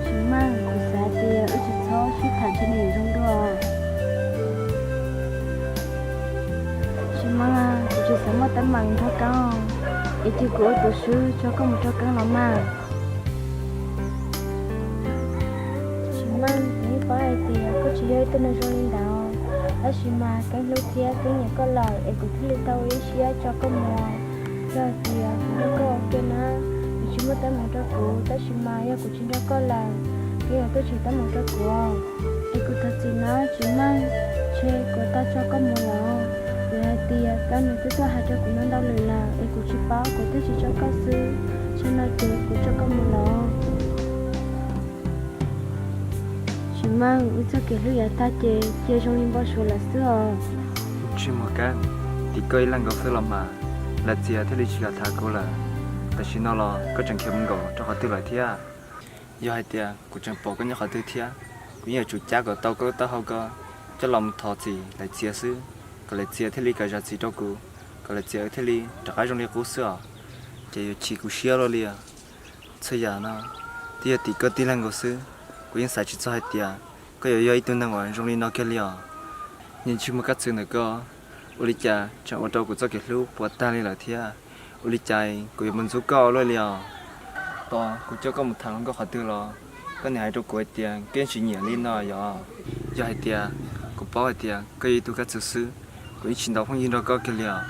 Tsis Meej, kuv xav tias wb tsis txhob sib tham ntshe nws zoo dua. Tsis Meej, kuv tsis xav muaj teeb meem nrog koj, es cia kuv ua tus swb tso koj mus rau Keeb los mas. Tsis Meej, kuv yeej paub hais tias koj tsis yog ib tug neeg zoo li ntawd, tab sis mas Keeb hlub thiab Keeb nyiam koj lawm es kuv thiaj li tau ua ib siab tso koj mus. Yog hais tias kuv nrog koj ua ke na, kuv tsis muaj teeb meem rau kuv, tab sis mas yog kuv tsis nrog koj lawm, Keeb yuav tuaj tsim teeb meem rau kuv. Es kuv thov txim na Tsis Meej, ntshe kuv tau tso koj mus lawm. Vim hais tias Keeb nws twb tuaj hais rau kuv ntau ntau lwm lawm es kuv tsis paub, kuv thiaj tsis tso koj xwb. Tsam no ces kuv tso koj mus lawm. Tsis Meej, wb txoj kev hlub yav tag ces cia zoo li npau suav lawm xwb os. Tsis muaj kab, tim koj ib leeg nkaus xwb los mas, Lis Txias thiaj li tsis kam tham kuv lawm. Tam sim no los koj tseem khiav mus nkaum rau qhov twg lawm thiab? Yog hais tias kuv tseem pom koj nyob qhov twg thiab, kuv yeej yuav tsum cab kom tau koj taub hau ko coj los mus thov txim Lis Txias xwb, kom Lis Txias thiaj li kam zam txim rau kuv, kom Lis Txias thiaj li rov qab zoo li qub xwb os. Ces yuav chim kuv siab luaj li os. Txhua yam no twb yog tim koj tib leeg nkaus xwb, kuv yeej xav tsis txog hais tias koj yuav yog ib tug neeg uas zoo li no kiag li os. Yeej tsis muaj kab txwv ntawm koj, ua li cas tseem ua rau kuv txoj kev hlub puas tag li lawm thiab? Ua li cas kuv yuav mus ntxub koj luaj li os? Tos kuv coj koj mus tham hluas nkauj qhov twg los koj niam hais rau kuv hais tias koj yeej tsis nyiam li no yog? Yog hais tias kuv paub hais tias koj yog ib tug kab txwv xwb, kuv yeej tsis ntaus phooj ywg nrog koj kiag li os.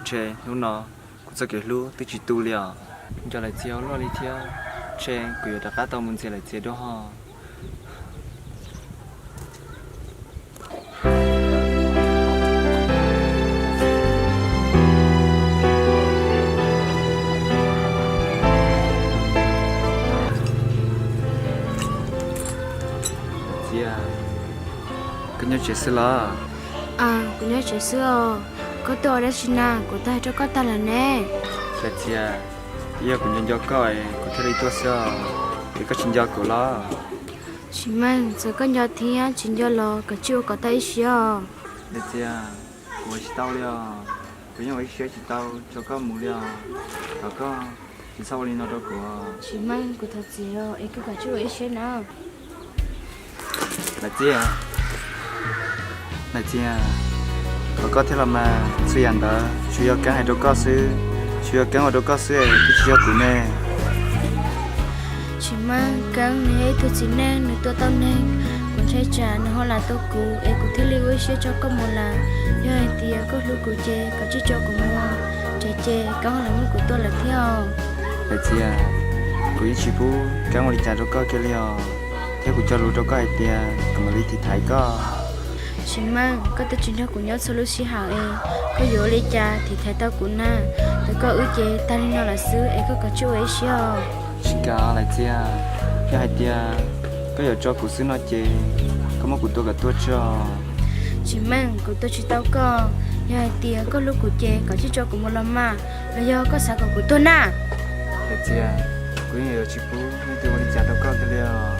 Ntshe hnub no kuv txoj kev hlub twb tsis tu li os. Nco Lis Txias luaj li thiab, ntshe kuv yuav rov qab tau mus ntxias Lis Txias dua ho. Txias, koj nyob tsev xwb los? Kuv nyob tsev xwb os. Koj tuaj ua dab tsi na? Kuv twb hais rau koj tag lawm ne. Lis Txias, yog kuv nco nco koj es kuv thiaj li tuaj xwb os, es koj tsis nco kuv los? Tsis Meej, txawm koj nco thiab tsis nco los koj cia li ua kom tau ib siab os. Lis Txias, kuv ua tsis tau li os, kuv yeej ua ib siab tsis tau tso koj mus li os. Thov koj tsis txhob ua li no rau kuv. Tsis Meej, kuv thov txim os, es koj cia li ua ib siab na. Lis Txias, Lis Txias, thov koj thiab los mas, txhua yam ntawd tsuas yog Keeb hais rau koj xwb, tsuas yog Keeb ua rau koj xwb, twb tsis yog kuv ne. Tsis Meej, Keeb nws yog ib tug txiv neej, nws tua tau neeg, kuv ntshai tsam nws ho lam tua kuv es kuv thiaj li ua ib siab tso koj mus lawm. Yog hais tias koj hlub kuv ces koj cia li tso kuv mus, tsam ces Keeb ho lam muab kuv tua lawm thiab. Lis Txias, kuv yeej tsis pub Keeb ua li cas rau koj kiag li os, thiab kuv cog lus rau koj hais tias kuv mam li tiv thaiv koj. Tsis Meej, koj twb tsis nrog kuv nyob txhua lub sij hawm es koj yuav ua li cas tiv thaiv tau kuv na? Tus koj wb ces tag li no lawm xwb es koj cia li ua ib siab os. Tsis kam Lis Txias, yog hais tias koj yuav tso kuv xwb no ces koj muab kuv tua kom tuag tso. Tsis Meej, kuv tua tsis tau koj. Yog hais tias koj hlub kuv ces koj cia li tso kuv mus los mas, los yog koj xav kom kuv tuag na? Lis Txias, kuv yeej yuav tsis pub leej twg ua li cas rau koj kiag li os.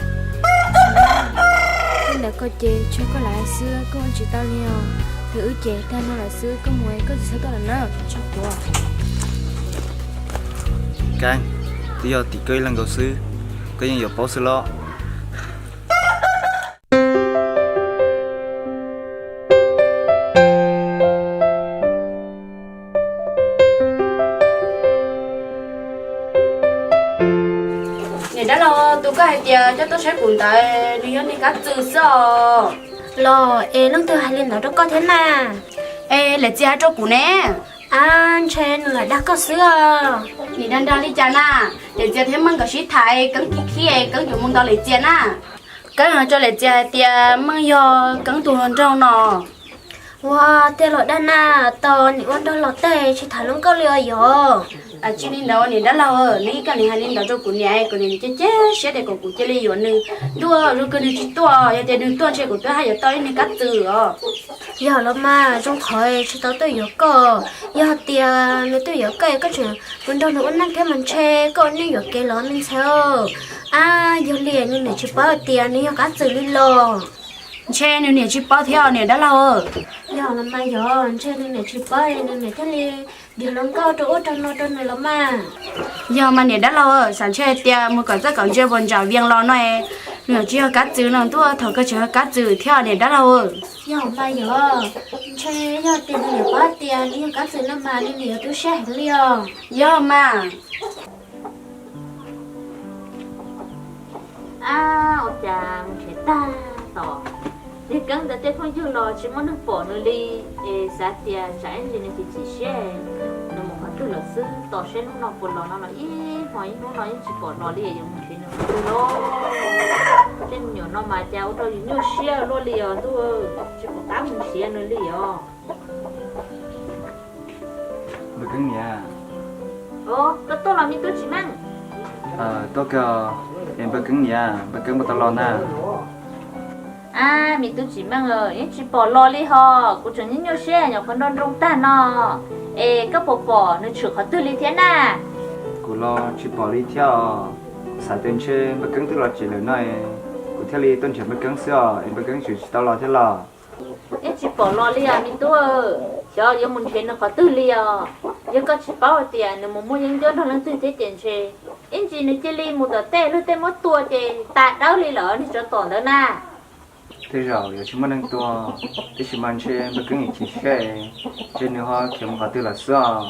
Thaum ntawd koj ces tsuas koj lam hais xwb, koj ua tsis tau li os. Tus wb ces tag no lawm xwb, koj mus es koj tsis txhob tuaj lawm na, tso kuv. Keeb, twb yog tim koj ib leeg nkaus xwb, koj yeej yuav paub xwb los. Niam dab laug, tus koj hais tias coj tuaj saib kuv ntawd nws yog niag kab txwv xwb os. Los es leej twg hais li ntawd rau koj thiab na? Es Lis Txias hais rau kuv ne. Ab, ntshe nws lam dag koj xwb os. Nim dag dag li cas na? Lis Txias thiab Meej nkawd sib tham, Keeb khib khib, Keeb yuav mus ntaus Lis Txias na. Keeb hais rau Lis Txias hais tias Meej yog Keeb tus hluas nraug no. Ua, tej los dag na, tos nim ua nraug los tej tsis tham hluas nkauj li os yog. Tsis li ntawd niam dab laug, nws ib ka nim hais li ntawd rau kuv niam, kuv niam cia cia siab tias kom kuv cia li yuav nws. Ntuj, zoo kawg nws tsis tuaj, yog tias nws tuaj ntshe kuv twb haj yuav tau ib niag kab txwv os. Yog los mas zoo qhov tsis tau tuaj yuav koj. Yog tias nws tuaj yuav koj es koj tseem mus nrog nws ua neej thiab mas ntshe koj ua neej yuam kev los me ntxhais. Ab, yog li nws niam tsis paub hais tias nws yog kab txwv li los? Ntshe nws niam tsis paub thiab niam dab laug. Yog los mas yog, ntshe nws niam tsis paub nws niam thiaj li Yog hluas nkauj rau ub rau no rau nws los mas. Yog mas niam dab laug, xav ntshe tias mus kom txoj kaum ntsia npau ntsa vias los no, nws tsis yog kab txwm no ntuj, thaum kawg tsis yog kab txwm thiab niam dab laug. Yog mas yog, ntshe yog tias nws niam paub tias nws yog kab txwm no mas nws niam yuav tu siab heev li os. Yog mas. Ab, ua cas mus nrhiav tag tos, yawg Keeb ntawd tej phooj ywg los tsis muaj neeg pom nws li, es xav tias tsam ib ntsis nws chim chim siab, nws mus qhov twg lawm xwb. Tos seb hnub no puas los no los ib hmo ib hnub no yeej tsis pom los li, yuav mus nrhiav nws qhov twg lauj. Tej me nyuam no mas cas ua rau yus nyuaj siab luaj li os ntuj, tsis pom qab mus nrhiav nws li os. Npawg Keeb niam. Koj tuaj los me tub Tsim Meej? Tuaj kawg, es Npawg Keeb niam, Npawg Keeb puas tau los na? Ab, me tub Tsim Meej, yeej tsis pom los li hos, kuv tseem nyuaj nyuaj siab nyuam qhuav nrog nroo tag no. Es koj puas pom nws tshwm qhov twg li thiab na? Kuv los tsis pom li thiab os, kuv xav tias ntshe Npawg Keeb twb los tsev lawm no, kuv thiaj li tuaj nrhiav Npawg Keeb xwb os, es Npawg Keeb tseem tsis tau los thiab los? Yeej tsis pom los li os me tub, xyov yuav mus nrhiav nws qhov twg li os. Yog koj tsis paub hais tias nws mus muaj yeeb ncuab nrog leej twg thiab ces ntshe ib ntsis nws cia li mus tom tej luag tej muab tua ces tas dawb li lawm niag tsov tom ntawd na. Tej zaum yuav tsis muaj neeg tua, tab sis mas ntshe Npawg Keeb chim chim siab, ntshe nws ho khiav mus qhov twg lawm xwb os.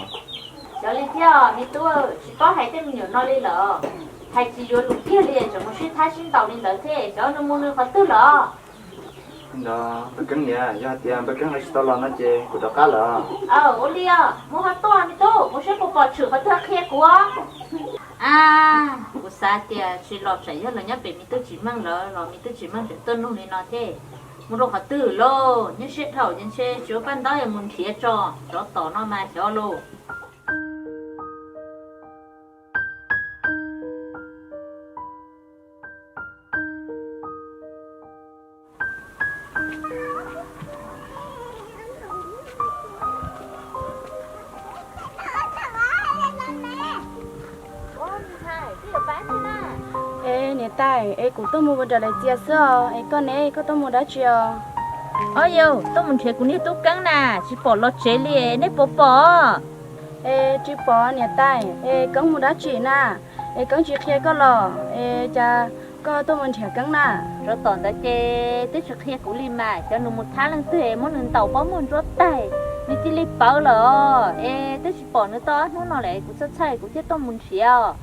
Xyov li thiab me tub, tsis paub hais tej me nyuam no li lawm. Hais tsis yuav lus kiag li, tseem mus sib thab sib ntaus li ntawd thiab, xyov nws mus nws qhov twg lawm. Ntawd Npawg Keeb niam, yog hais tias Npawg Keeb lawv tsis tau los no ces kuv rov qab lawm. Ua li os, mus ho tuaj me tub, mus seb puas pom tshwm qhov twg qhia kuv. Ab, kuv xav tias tsis los tsam yog los nyob pem me tub Tsim Meej lawv los me tub Tsim Meej tseem tuaj nug li no thiab. Mus rau qhov twg lauj, nyuaj siab dhau ces ntshe tsis ua paj ntaub yuav mus nrhiav tso, tsov tom no mas xyov lauj. Es niam tais, es kuv tuaj mus ua nram Lais Txias xwb os, es koj ne, koj tuaj mus dab tsi os? Ob yau, tuaj mus nrhiav kuv niag tub Keeb na, tsis pom los tsev li, nej puas pom? Es tsis pom niam tais, es Keeb mus dab tsi na? Es Keeb tsis qhia koj los, es cas koj tuaj mus nrhiav Keeb na? Tsov tom ntawd ces twb tsis qhia kuv li mas, xyov nws mus thab leej twg muab nws ntaus pob muag ntsuab tag, nws cia li pawv lawm os. Es twb tsis pom nws tau ob hnub no lawm, kuv txhawj txhawj kuv thiaj tuaj mus nrhiav.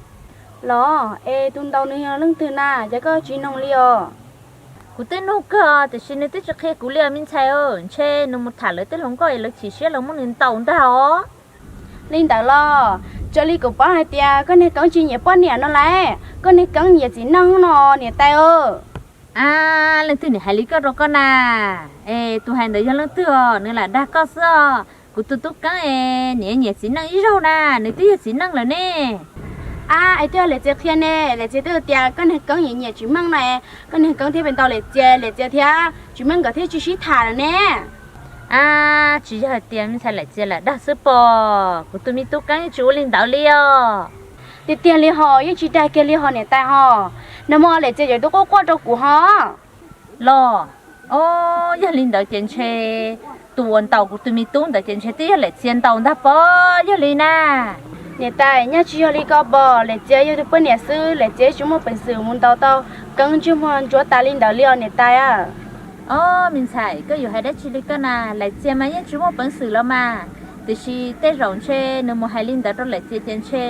Los es tus ntaus nws yog leej twg na, cas koj tsis noog li os? Kuv twb nug kawg tiam sis nws twb tsis qhia kuv li os me ntxhais, ntshe nws mus tham lawv tej hluas nkauj es lawv chim siab los muab nws ntaus ntag os. Li ntawd los, raws li kuv paub hais tias koj niag Keeb tsis nyiam poj niam no lauj, koj niag Keeb nyiam txiv neej no niam tais. A, leej twg niam hais li koj rau koj na? Es tus hais ntawd yog leej twg os? Nws lam dag koj xwb os. Kuv tus tub Keeb es nws nyiam txiv neej ib zaug na, nws twb yog txiv neej lawm ne. A, es twb yog Lais Txias qhia ne, Lais Txias twb tias koj niag Keeb nyiam nyiam Tsis Meej no, koj niag Keeb thiaj pem ntaus Lais Txias, Lais Txias thiab Tsis Meej nkawd thiaj tsis sib tham lawm ne. A, tsis yog hais tias me ntxhais Lais Txias lam dag xwb pom, kuv tus me tub Keeb yeej tsis ua li ntawd li os. Tiag tiag li hos, yeej tsis dag kiag li hos niam tais hos. Nag hmo Lais Txias cov tub quaj quaj rau kuv hos. Los, o, yog li ntawd ces ntshe tus uas ntaus kuv tus me tub ntawd ces ntshe twb yog Lais Txias ntaus ntag pom, yog li na. Niam tais, nyaj tsis yog li ko pom, Lais Txias yog tus poj niam xwb, Lais Txias tsis muaj peev xwm mus ntaus tau Keeb ntsej muag ntsuav tas li ntawd li os niam tais. O, me ntxhais, koj yuav hais dab tsi li koj na, Lais Txias mas yeej tsis muaj peev xwm los mas, tiam sis tej zaum ntshe nws mus hais li ntawd rau Lais Txias ces ntshe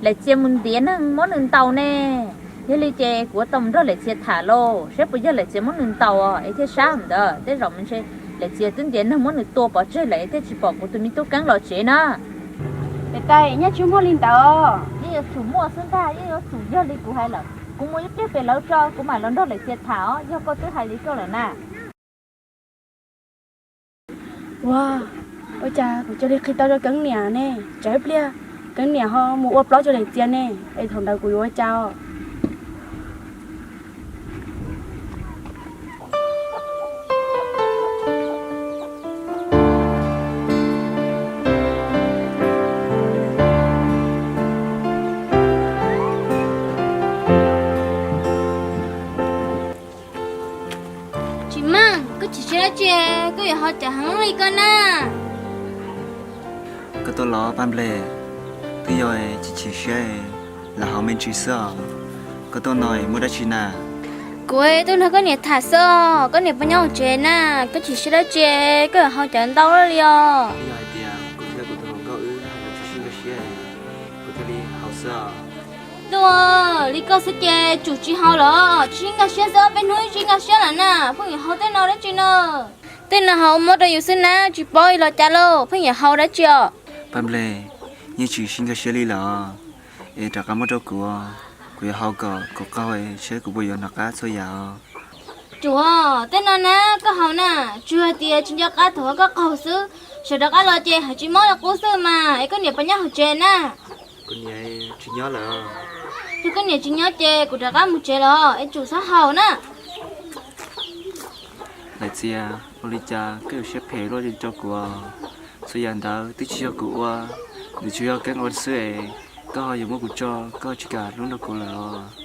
Lais Txias mus ntiav neeg muab nws ntaus ne. Yog li ces kuv yuav tau mus nrog Lais Txias tham lauj, saib puas yog Lais Txias muab nws ntaus es thiaj sab ntawd, tej zaum ntshe Lais Txias twb ntiav neeg muab nws tua pov tseg lawm thiaj tsis pom kuv tus me tub Keeb los tsev na. Niam tais, nyaj tsis muaj li ntawd. Yeej yuav tsum muaj xwb ntag, yeej yuav tsum yog li kuv hais lawm. Kuv mus ib pliag pem lawv tso, kuv mam los nrog Lais Txias tham os, yog koj twb hais li koj lawm na. Ua, ua cas kuv cia li qhia tau rau Keeb niam ne, tsam ib pliag Keeb niam ho mus ua plaub rau Lais Txias ne, es thaum ntawd kuv yuav ua cas os? Tsis Meej, koj chim siab dab tsi, koj yuav ho cas heev li koj na? Koj tuaj los Paj Nplej, twb yog chim chim siab lam haus me ntsis xwb os. Koj tuaj no muaj dab tsi na? Kuv tuaj nrog koj niam tham xwb os, koj niam puas nyob hauv tsev na? Koj chim siab dab tsi, koj yuav haus cov ntau li os? Yog hais tias kuv thiab kuv tus hluas nkauj wb tsis sib nkag siab, kuv thiaj li haus xwb os. Ntuj, li koj xwb ces tsum tsis haus los? Tsis sib nkag siab xwb, ob peb hnub tsis sib nkag siab lawm na, pheej yuav haus tej no dab tsi na? Tej no haus muab rau yus xwb na, tsis paub los cas lauj, pheej yuav haus dab tsi os? Paj Nplej, yeej tsis sib nkag siab li lawm, es rov qab muab rau kuv, kuv yuav haus kom kuv qaug seb kuv puas yuav nov qab txhua yam os. Tsum, tej no na koj haus na, tsuas hais tias tsis nco qab thaum koj qaug xwb, sawv rov qab los ces hais tsis mob li qub xwb mas. Es koj niam puas nyob hauv tsev na? Kuv niam tsis nyob lawm. Yog koj niam tsis nyob ces kuv rov qab mus tsev los, es tsum txhob haus na. Daim txias, ua li cas koj yuav siab phem luaj li rau kuv? Txhua yam ntawd twb tsis yog kuv ua, nws tsuas yog keeb ua xwb es koj ho yuav muab kuv tso, koj tsis kam hlub nrog kuv lawm os.